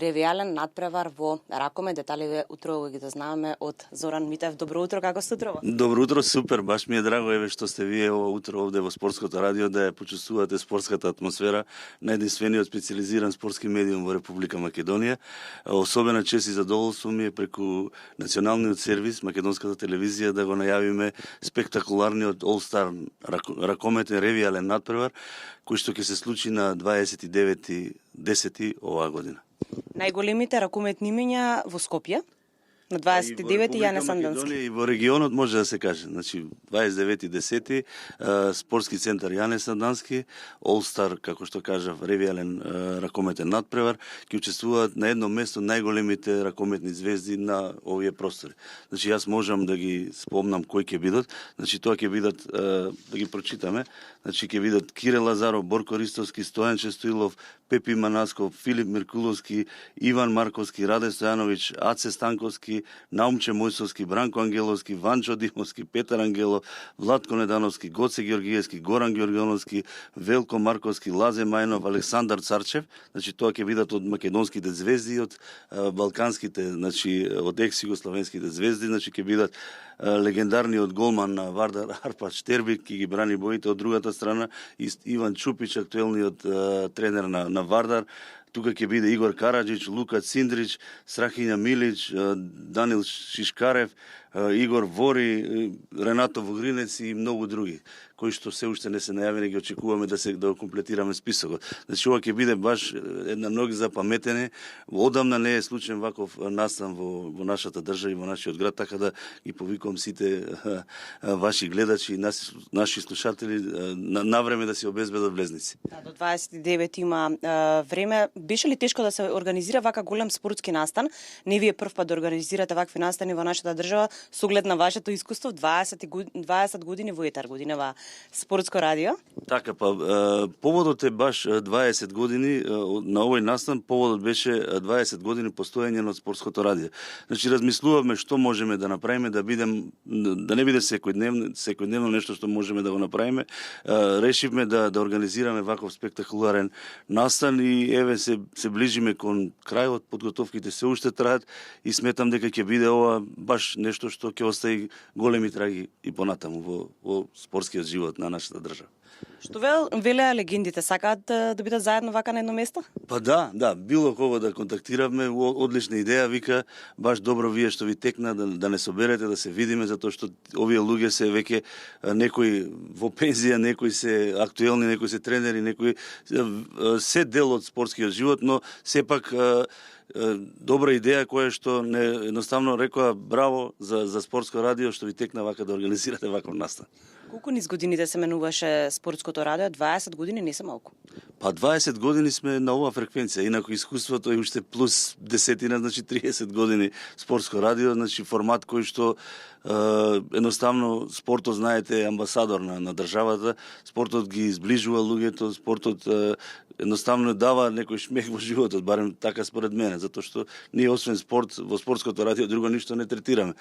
ревијален надпревар во ракомет. Деталиве утрово ги дознаваме од Зоран Митев. Добро утро, како сте утрово? Добро утро, супер, баш ми е драго еве што сте вие ова утро овде во Спортското радио да ја почувствувате спортската атмосфера на единствениот специализиран спортски медиум во Република Македонија. Особена чест и задоволство ми е преку националниот сервис Македонската телевизија да го најавиме спектакуларниот All Star ракометен ревијален надпревар кој што ќе се случи на 29.10. оваа година. Најголемите ракометни имиња во Скопје на 29. Јане Сандански. И во регионот може да се каже, значи 29.10. спортски центар Јане Сандански, All Star, како што кажав, ревијален ракометен надпревар, ќе учествуваат на едно место најголемите ракометни звезди на овие простори. Значи јас можам да ги спомнам кои ќе бидат, значи тоа ќе бидат, да ги прочитаме, значи ќе бидат Кире Лазаров, Борко Ристовски, Стојан Честоилов, Пепи Манасков, Филип Миркуловски, Иван Марковски, Раде Стојановиќ, Аце Станковски, Наумче Мојсовски, Бранко Ангеловски, Ванчо Димовски, Петар Ангелов, Владко Недановски, Гоце Георгиевски, Горан Георгионовски, Велко Марковски, Лазе Мајнов, Александар Царчев. Значи тоа ќе бидат од македонските звезди, од балканските, значи од екс-југословенските звезди, значи ќе бидат легендарниот голман на Вардар Арпад Штербик, ќе ги брани боите од другата страна, Иван Чупич, актуелниот тренер на Вардар. Тука ќе биде Игор Караджич, Лука Циндрич, Срахиња Милич, Данил Шишкарев, Игор Вори, Ренато Вогринец и многу други, кои што се уште не се најавени, ги очекуваме да го комплетираме списокот. Значи ова ќе биде баш една многу запаметене. Одамна не е случаен ваков настан во нашата држава и во нашиот град, така да ги повикувам сите ваши гледачи и наши слушатели на време да се обезбедат влезници. Да, до 29 има време. Беше ли тешко да се организира вака голем спортски настан? Не ви е прв пат да организирате вакви настани во нашата држава, со оглед на вашето искуство 20 години во етар, годинава Спортско радио. Така, поводот е баш 20 години на овој настан, поводот беше 20 години постоење на Спортското радио. Значи размислувавме што можеме да направиме да не биде секојдневно нешто што можеме да го направиме. Решивме да организираме ваков спектакуларен настан и еве се ближиме кон крајот, подготовките се уште траат и сметам дека ќе биде ова баш нешто што ќе остави големи траги и понатаму во спортскиот живот на нашата држава. Што велеа легендите, сакаат да бидат заедно вака на едно место? Па да, било кого да контактиравме, одлична идеја, вика, баш добро вие што ви текна да не соберете, да се видиме, затоа што овие луѓе се веќе некои во пензија, некои се актуелни, некои се тренери, некои се дел од спортскиот живот, но сепак добра идеја која што едноставно рекоа браво за Спортско радио што ви текна вака да организирате ваков настан. Колку низ годините се менуваше Спортското радио? 20 години не се малку. Па 20 години сме на оваа фреквенција, инаку искуството е уште плюс 10, значи 30 години Спортско радио, значи формат кој што едноставно спортот, знаете, е амбасадор на државата, спортот ги изближува луѓето, спортот едноставно дава некој шмех во животот, барем така според мене, затоа што ние освен спорт во Спортското радио друго ништо не третираме.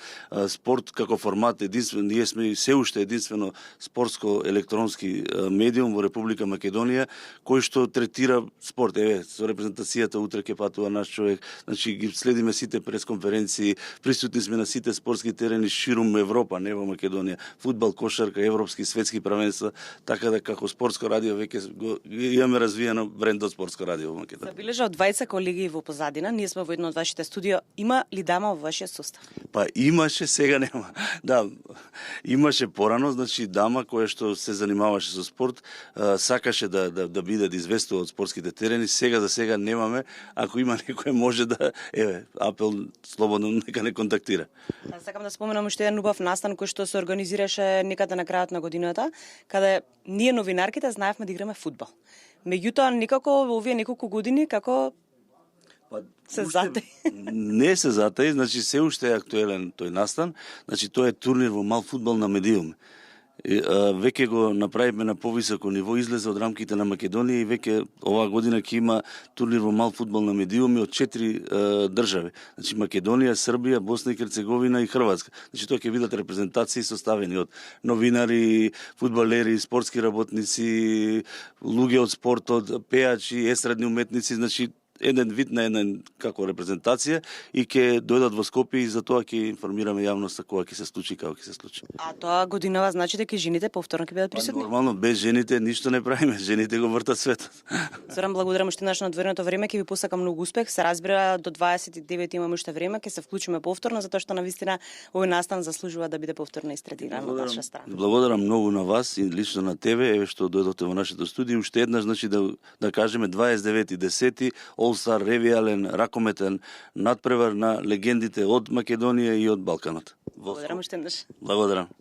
Спорт како формат единствен, ние сме се уште единствено спортско електронски медиум во Република Македонија кој што третира спорт. Еве, со репрезентацијата утре ќе патува наш човек, значи ги следиме сите пресконференции, присутни сме на сите спортски терени ширум Европа, не во Македонија, фудбал, кошарка, европски, светски правенства, така да како Спортско радио веќе имаме развиено брендот Спортско радио во Македонија. Забележа од двајца колеги во позадина, ние сме во едно од вашите студио. Има ли дама во вашиот состав? Па имаше, сега нема. Да, имаше порано, значи дама која што се занимаваше со спорт, сакаше да биде да известува од спортските терени. Сега за сега немаме. Ако има некој може да апел слободно нека не контактира. Сакам да споменам уште еден убав настан кој што се организираше некаде на крајот на годината, каде ние новинарките знаевме да играме фудбал. Меѓутоа некако овие неколку години како се затаи. Не се затаи, значи се уште е актуелен тој настан, значи тоа е турнир во мал фудбал на медиум. Веќе го направивме на повисоко ниво, излезе од рамките на Македонија и веќе оваа година ќе има турнир во мал фудбал на медиуми од 4 држави. Значи Македонија, Србија, Босна и Херцеговина и Хрватска. Значи тоа ќе бидат репрезентации составени од новинари, фудбалери, спортски работници, луѓе од спортот, пеачи, естрадни уметници, значи еден вид на една како репрезентација и ќе дојдат во Скопје и за тоа ќе информираме јавноста кога ќе се случи и како ќе се случи. А тоа годинава значи дека жените повторно ќе бидат присутни? Нормално без жените ништо не правиме, жените го вртат светот. Зоран, благодарам уште еднаш на одвореното време, ќе ви посакам многу успех. Се разбира до 29 имаме уште време, ќе се вклучиме повторно затоа што навистина овој настан заслужува да биде повторно истретиран од наша страна. Благодарам многу на вас и лично на тебе, еве што дојдовте во нашето студио. Уште еднаш, значи да кажеме 29.10. All Star ревијален ракометен надпревар на легендите од Македонија и од Балканот. Благодарам уште еднаш. Благодарам.